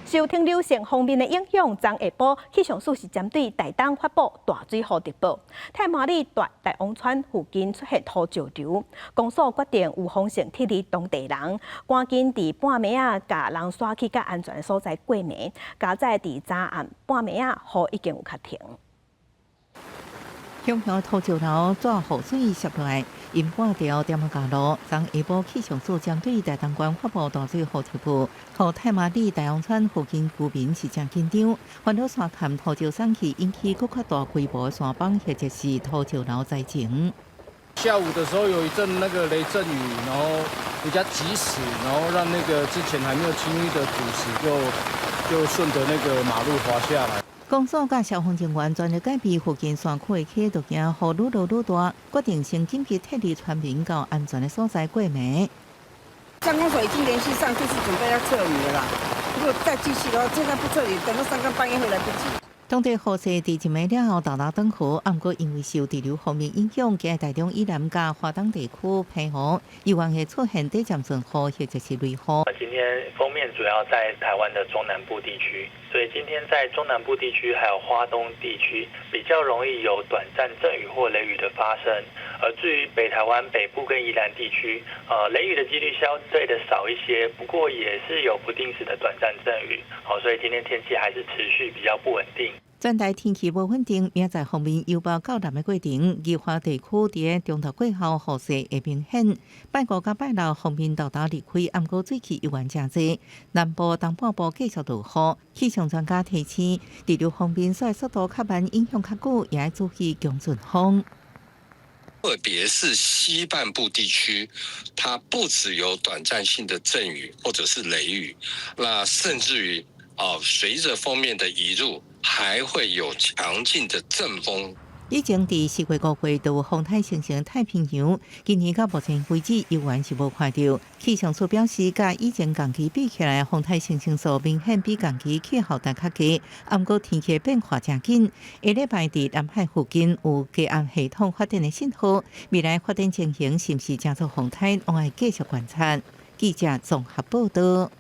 受停留性鋒面的影響，昨下晡氣象署是針對台東發布大水雨特報，太麻里大大王村附近出現土石流，公所決定有風險撤離當地人，趕緊佇半暝仔共人徙去較安全的所在過暝。佳哉佇昨暗半暝仔雨已經有較停。強強土石流帶雨水瀉落來，淹半條店仔甲路。昨下晡氣象署針對台東縣發布大水雨特報，予太麻里大王村附近居民是誠緊張，煩惱山崁土石散去引起閣較大規模山崩或者是土石流災情。下午的時候有一陣那個雷陣雨，然後比較及時，然後讓那個之前還沒有清淤的土石就順着那個馬路滑下來。公所佮消防人員全力戒備附近山區的溪流，驚雨愈落愈大，決定先緊急撤離村民到安全的所在過暝。鄉公所已經聯繫上，就是準備要撤離了啦。如果再繼續的話，現在不撤離，等到三更半夜會來不及。當地雨勢佇一暝了後沓沓轉好，毋過因為受滯留鋒面影響，今日台中以南佮花東地區澎湖，猶原會出現短暫陣雨或者是雷雨。今天鋒面主要在台灣的中南部地區，所以今天在中南部地區還有花東地區比較容易有短暫陣雨或雷雨的發生。而至於北台灣北部跟宜蘭地區，雷雨的幾率相對的少一些，不過也是有不定時的短暫陣雨。好，所以今天天氣還是持續比較不穩定。全台天氣無穩定，明仔載鋒面由北到南的過程，宜花地區佇中晝過後雨勢會明顯。拜五佮拜六鋒面沓沓離開，毋過水汽猶原誠濟。南部、東半部繼續落雨。氣象專家提醒，滯留鋒面徙速度較慢，影響較久，也愛注意強陣風。特別是西半部地區，它不只有短暫性的陣雨或者是雷雨，那甚至於啊，隨着鋒面的移入，還會有強勁的陣風。以前佇4月5號就有風颱形成太平洋，今年到目前為止猶原是無看著。氣象署表示，佮以前同期比起來，風颱形成數明顯比同期氣候帶較低。毋過天氣變化誠緊，下禮拜佇南海附近有低壓系統發展的信號，未來發展情形是毋是成做風颱，攏愛繼續觀察。記者綜合報道。